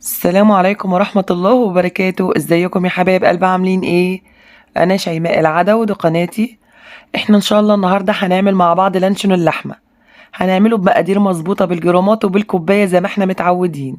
السلام عليكم ورحمة الله وبركاته. ازيكم يا حبايب قلب؟ عاملين ايه؟ انا شيماء العدوي ودي قناتي. احنا ان شاء الله النهاردة هنعمل مع بعض لانشون اللحمة، هنعمله بمقادير مظبوطة بالجرامات وبالكوباية زي ما احنا متعودين.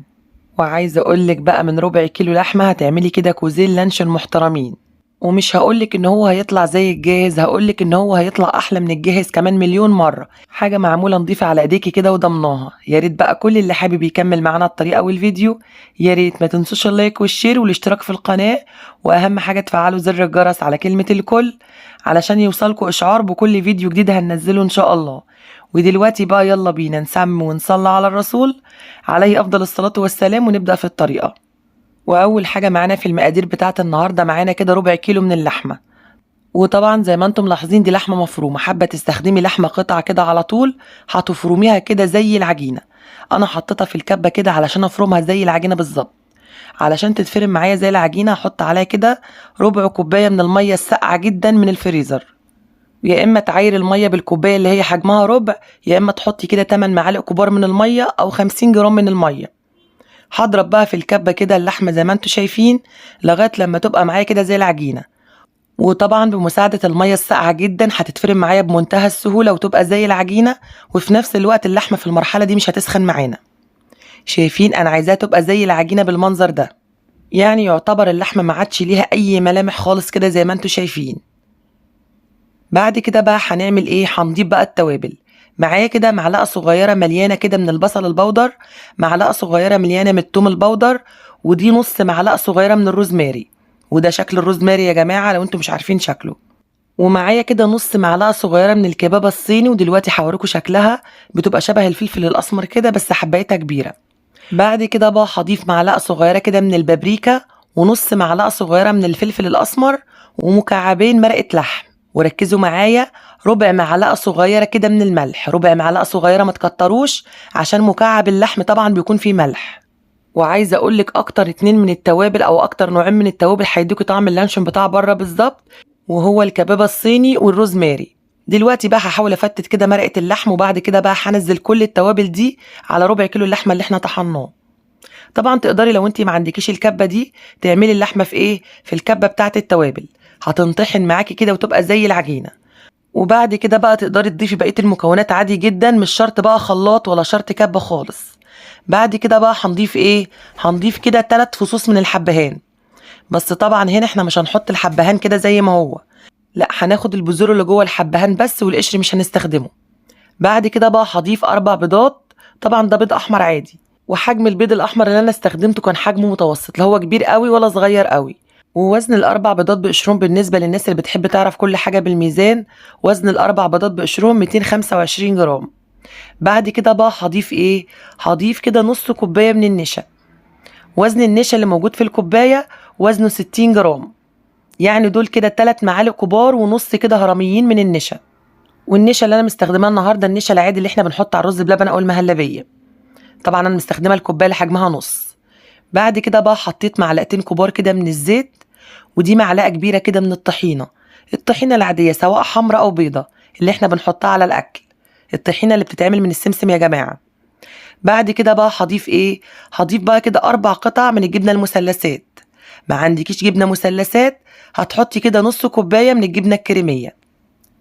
وعايزة اقولك بقى من ربع كيلو لحمة هتعملي كده كوزين لانشون محترمين، ومش هقولك ان هو هيطلع زي الجاهز، هقولك ان هو هيطلع احلى من الجاهز كمان مليون مرة. حاجة معمولة نظيفة على ايديكي كده وضمناها. يا ريت بقى كل اللي حابب يكمل معانا الطريقة والفيديو، يا ريت ما تنسوش ال like وال share والاشتراك في القناة، واهم حاجة تفعلوا زر الجرس على كلمة الكل علشان يوصلكوا اشعار بكل فيديو جديد هننزله ان شاء الله. ودلوقتي بقى يلا بينا نسمي ونصلي على الرسول عليه افضل الصلاة والسلام ونبدأ في الطريقة. واول حاجة معانا في المقادير بتاعه النهارده، معانا كده ربع كيلو من اللحمة. وطبعا زي ما انتم ملاحظين دي لحمه مفرومه، حابة تستخدمي لحمه قطعه كده على طول هتفرميها كده زي العجينة. انا حطيتها في الكبه كده علشان افرمها زي العجينة بالظبط. علشان تتفرم معايا زي العجينة هحط عليها كده ربع كوباية من المية الساقعه جدا من الفريزر. يا اما تعاير المية بالكوبايه اللي هي حجمها ربع، يا اما تحطي كده 8 معالق كبار من المية او 50 جرام من المية. هضرب بقى في الكبه كده اللحمة زي ما انتم شايفين لغاية لما تبقى معايا كده زي العجينة. وطبعا بمساعدة المية الساقعه جدا هتتفرم معايا بمنتهى السهولة وتبقى زي العجينة، وفي نفس الوقت اللحمة في المرحلة دي مش هتسخن معانا. شايفين انا عايزاها تبقى زي العجينة بالمنظر ده، يعني يعتبر اللحمة ما عادش ليها اي ملامح خالص كده زي ما انتم شايفين. بعد كده بقى هنعمل ايه؟ هنضيف بقى التوابل. معايا كده معلقه صغيرة مليانة كده من البصل البودر، معلقه صغيرة مليانة من الثوم البودر، ودي نص معلقه صغيرة من الروزماري، وده شكل الروزماري يا جماعة لو انتم مش عارفين شكله. ومعايا كده نص معلقه صغيرة من الكبابه الصيني، ودلوقتي هوريكم شكلها، بتبقى شبه الفلفل الاسمر كده بس حبايتها كبيرة. بعد كده بقى هضيف معلقه صغيرة كده من البابريكا، ونص معلقه صغيرة من الفلفل الاسمر، ومكعبين مرقه لحم. وركزوا معايا، ربع معلقه صغيرة كده من الملح، ربع معلقه صغيرة ما تكتروش عشان مكعب اللحم طبعا بيكون فيه ملح. وعايزه اقولك اكتر اتنين من التوابل او اكتر نوعين من التوابل هيدوكي طعم اللانشون بتاع بره بالظبط، وهو الكبابه الصيني والروزماري. دلوقتي بقى هحاول افتت كده مرقه اللحم، وبعد كده بقى هنزل كل التوابل دي على ربع كيلو اللحمة اللي احنا طحناه. طبعا تقدري لو انت ما عندكيش الكبه دي تعملي اللحمة في ايه؟ في الكبه بتاعه التوابل، هتنطحن معاكي كده وتبقى زي العجينة. وبعد كده بقى تقدري تضيفي بقية المكونات عادي جدا، مش شرط بقى خلاط ولا شرط كبه خالص. بعد كده بقى هنضيف ايه؟ هنضيف كده 3 فصوص من الحبهان. بس طبعا هنا احنا مش هنحط الحبهان كده زي ما هو، لا هناخد البذور اللي جوه الحبهان بس، والقشر مش هنستخدمه. بعد كده بقى هضيف 4 بيضات، طبعا ده بيض احمر عادي، وحجم البيض الاحمر اللي انا استخدمته كان حجمه متوسط، لا هو كبير قوي ولا صغير قوي. ووزن ال4 بيضات بقشرهم بالنسبة للناس اللي بتحب تعرف كل حاجة بالميزان، وزن ال4 بيضات بقشرهم 225 جرام. بعد كده بقى هضيف ايه؟ هضيف كده نص كوباية من النشا. وزن النشا اللي موجود في الكوباية وزنه 60 جرام، يعني دول كده 3 معالق كبار ونص كده هرميين من النشا. والنشا اللي انا مستخدماه النهارده النشا العادي اللي احنا بنحطه على الرز بلبن او المهلبيه، طبعا انا مستخدمة الكوباية اللي حجمها نص. بعد كده بقى حطيت معلقتين كبار كده من الزيت، ودي معلقه كبيرة كده من الطحينه، الطحينه العادية سواء حمراء او بيضة اللي احنا بنحطها على الاكل، الطحينه اللي بتتعمل من السمسم يا جماعة. بعد كده بقى هضيف ايه؟ هضيف بقى كده 4 قطع من الجبنة المثلثات. ما عندكيش جبنه مثلثات هتحطي كده نص كوباية من الجبنة الكريميه.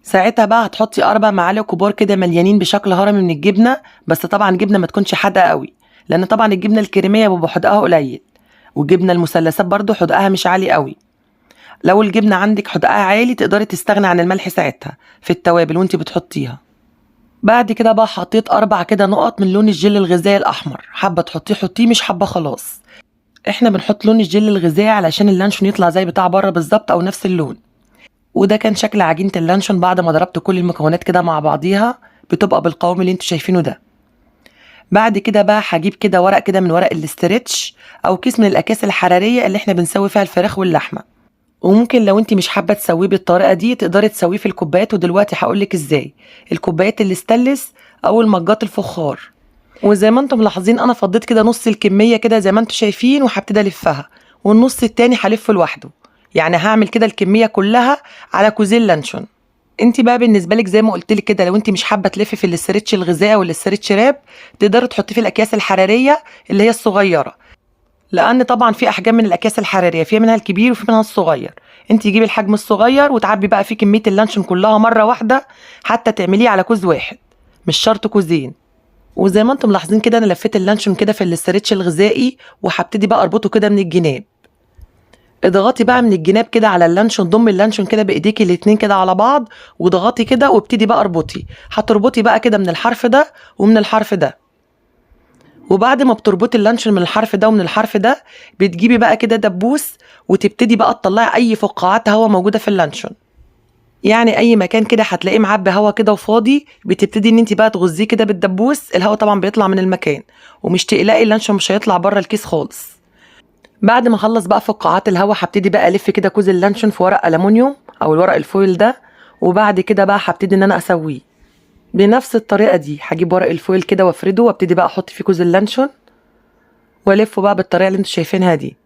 ساعتها بقى هتحطي 4 معالق كبار كده مليانين بشكل هرمي من الجبنة، بس طبعا جبنه ما تكونش حادقه قوي، لان طبعا الجبنة الكريميه بيبقى حدقها قليل، والجبنه المثلثات برضو حدقها مش عالي قوي. لو الجبنة عندك حدقها عالي تقدري تستغني عن الملح ساعتها في التوابل وانت بتحطيها. بعد كده بقى حطيت 4 كده نقط من لون الجل الغذائي الاحمر، حابة تحطيه حطيه، مش حابة خلاص. احنا بنحط لون الجل الغذائي علشان اللانشون يطلع زي بتاع بره بالظبط او نفس اللون. وده كان شكل عجينه اللانشون بعد ما ضربت كل المكونات كده مع بعضيها، بتبقى بالقوام اللي انتوا شايفينه ده. بعد كده بقى هجيب كده ورق كده من ورق ال stretch او كيس من الاكياس الحرارية اللي احنا بنسوي فيها الفراخ واللحمة. وممكن لو انت مش حابة تسويه بالطريقة دي تقدري تسويه في الكوبايات، ودلوقتي هقولك ازاي. الكوبايات الاستانلس او المجات الفخار. وزي ما انتم ملاحظين انا فضيت كده نص الكمية كده زي ما انتم شايفين، وهبتدي الفها، والنص التاني هلفه لوحده، يعني هعمل كده الكمية كلها على كوزين لانشون. انت بقى بالنسبة لك زي ما قلت لك كده، لو انت مش حابة تلفي في ال stretch الغذائي وال stretch wrap تقدري تحطيه في الاكياس الحرارية اللي هي الصغيرة. لان طبعا في احجام من الاكياس الحرارية، في منها الكبير وفي منها الصغير. انت جيبي الحجم الصغير وتعبي بقى فيه كمية اللانشون كلها مرة واحدة، حتى تعمليه على كوز واحد، مش شرط كوزين. وزي ما انتم ملاحظين كده انا لفيت اللانشون كده في ال stretch الغذائي، وهبتدي بقى اربطه كده من الجناب. اضغطي بقى من الجناب كده على اللانشون، ضمي اللانشون كده بايديكي الاتنين كده على بعض وضغطي كده، وابتدي بقى اربطي. هتربطي بقى كده من الحرف ده ومن الحرف ده. وبعد ما بتربطي اللانشون من الحرف ده ومن الحرف ده، بتجيبي بقى كده دبوس وتبتدي بقى تطلعي اي فقاعات هواء موجودة في اللانشون. يعني اي مكان كده هتلاقيه معبي هوا كده وفاضي، بتبتدي ان انت بقى تغزيه كده بالدبوس. الهوا طبعا بيطلع من المكان، ومش تقلقي اللانشون مش هيطلع بره الكيس خالص. بعد ما اخلص بقى فقاعات الهوا، هبتدي بقى الف كده كوز اللانشون في ورق الومنيوم او الورق ال foil ده. وبعد كده بقى هبتدي ان انا اسويه بنفس الطريقة دي. هجيب ورق ال foil كده وافرده، وابتدي بقى احط فيه كوز اللانشون والفه بقى بالطريقة اللي انتوا شايفينها دي،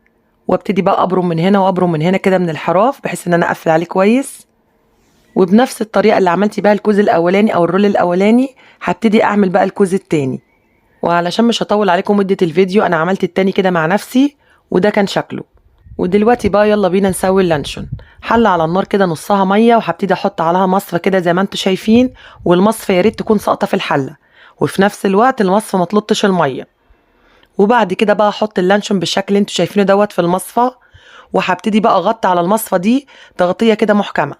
وابتدي بقى ابرم من هنا وابرم من هنا كده من الحراف، بحيث ان انا اقفل عليه كويس. وبنفس الطريقة اللي عملتي بيها الكوز الاولاني او ال roll الاولاني، هبتدي اعمل بقى الكوز التاني. وعلشان مش هطول عليكم مده الفيديو، انا عملت التاني كده مع نفسي، وده كان شكله. ودلوقتي بقى يلا بينا نسوي اللانشون. حله على النار كده نصها مية، وهبتدي احط عليها مصفى كده زي ما انتم شايفين، والمصفى يا ريت تكون ساقطه في الحلة، وفي نفس الوقت المصفى ما تلطش المية. وبعد كده بقى احط اللانشون بالشكل اللي انتم شايفينه دوت في المصفى، وهبتدي بقى اغطي على المصفى دي تغطيه كده محكمة.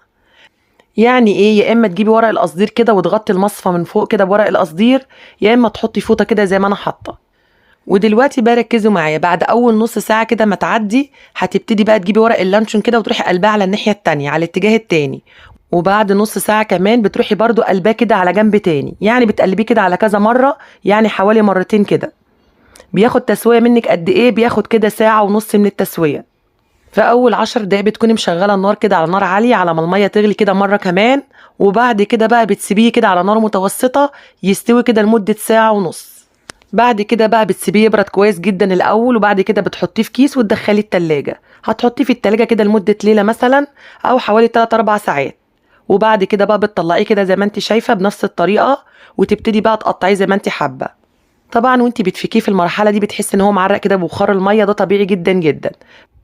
يعني ايه؟ يا اما تجيبي ورق القصدير كده وتغطي المصفى من فوق كده بورق القصدير، يا اما تحطي فوطه كده زي ما انا حاطه. ودلوقتي بقى ركزوا معايا، بعد اول نص ساعة كده ما تعدي، هتبتدي بقى تجيبي ورق اللانشون كده وتروحي قلباه على الناحية التانية على الاتجاه التاني. وبعد نص ساعة كمان بتروحي برضو قلباه كده على جنب تاني، يعني بتقلبيه كده على كذا مرة، يعني حوالي مرتين كده. بياخد تسويه منك قد ايه؟ بياخد كده ساعة ونص من التسوية. في اول 10 دقايق بتكوني مشغله النار كده على نار عالية على ما المية تغلي كده مرة كمان، وبعد كده بقى بتسيبيه كده على نار متوسطه يستوي كده لمدة ساعة ونص. بعد كده بقى بتسيبيه يبرد كويس جدا الاول، وبعد كده بتحطيه في كيس وتدخليه التلاجة. هتحطيه في التلاجة كده لمدة ليلة مثلا او حوالي 3-4 ساعات، وبعد كده بقى بتطلعيه كده زي ما انت شايفه بنفس الطريقة، وتبتدي بقى تقطعيه زي ما انت حابة. طبعا وانت بتفكيه في المرحلة دي بتحسي ان هو معرق كده ببخار المية، ده طبيعي جدا جدا.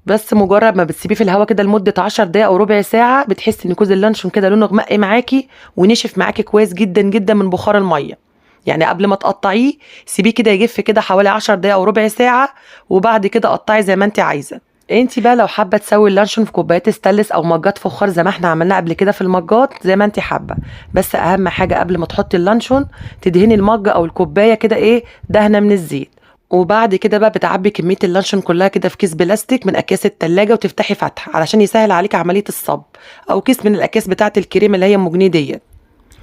بس مجرد ما بتسيبيه في الهواء كده لمدة 10 دقايق او ربع ساعة، بتحسي ان كوز اللانشون كده لونه غمق معاكي ونشف معاكي كويس جدا جدا من بخار المية. يعني قبل ما تقطعيه سيبيه كده يجف كده حوالي 10 دقايق او ربع ساعة، وبعد كده قطعي زي ما انت عايزه. انت بقى لو حابة تسوي اللانشون في كوبايات ستانلس او مجات فخار زي ما احنا عملنا قبل كده في المجات زي ما انت حابة، بس اهم حاجة قبل ما تحطي اللانشون تدهني المج او الكوباية كده ايه دهنه من الزيت. وبعد كده بقى بتعبي كمية اللانشون كلها كده في كيس بلاستيك من اكياس التلاجة، وتفتحي فتحه علشان يسهل عليك عملية الصب، او كيس من الاكياس بتاعه الكريم اللي هي ام جنيه ديت.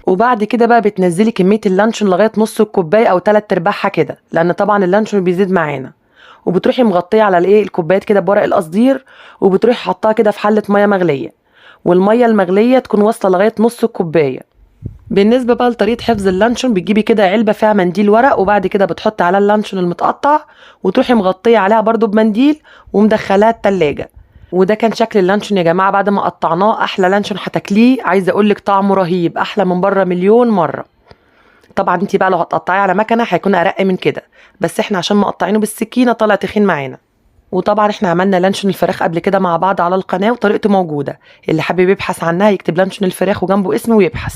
وبعد كده بقى بتنزلي كمية اللانشون لغاية نص الكوباية او 3/4 كده، لان طبعا اللانشون بيزيد معانا. وبتروحي مغطيه على الايه الكوبايات كده بورق القصدير، وبتروحي حطاها كده في حله مية مغليه، والمية المغليه تكون واصله لغاية نص الكوباية. بالنسبة بقى لطريقه حفظ اللانشون، بتجيبي كده علبة فيها منديل ورق، وبعد كده بتحطي على اللانشون المتقطع وتروحي مغطيه عليها برده بمنديل ومدخلاها التلاجة. وده كان شكل اللانشون يا جماعة بعد ما قطعناه. احلى لانشون هتاكليه، عايزه اقول لك طعمه رهيب، احلى من بره مليون مرة. طبعا انت بقى لو هتقطعيه على مكنه هيكون ارق من كده، بس احنا عشان مقطعينه بالسكينة طلع تخين معانا. وطبعا احنا عملنا لانشون الفراخ قبل كده مع بعض على القناة وطريقته موجودة، اللي حابب يبحث عنها يكتب لانشون الفراخ وجنبه اسمه ويبحث.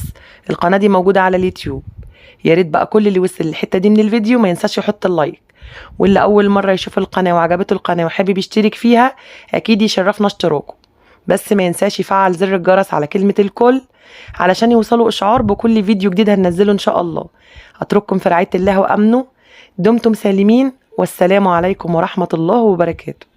القناة دي موجودة على اليوتيوب. يا ريت بقى كل اللي وصل للحتة دي من الفيديو ما ينساش يحط ال like، واللي اول مرة يشوف القناة وعجبته القناة وحابب يشترك فيها اكيد يشرفنا اشتراكه، بس ما ينساش يفعل زر الجرس على كلمة الكل علشان يوصلوا اشعار بكل فيديو جديد هننزله ان شاء الله. اترككم في رعاية الله وامنه، دمتم سالمين، والسلام عليكم ورحمة الله وبركاته.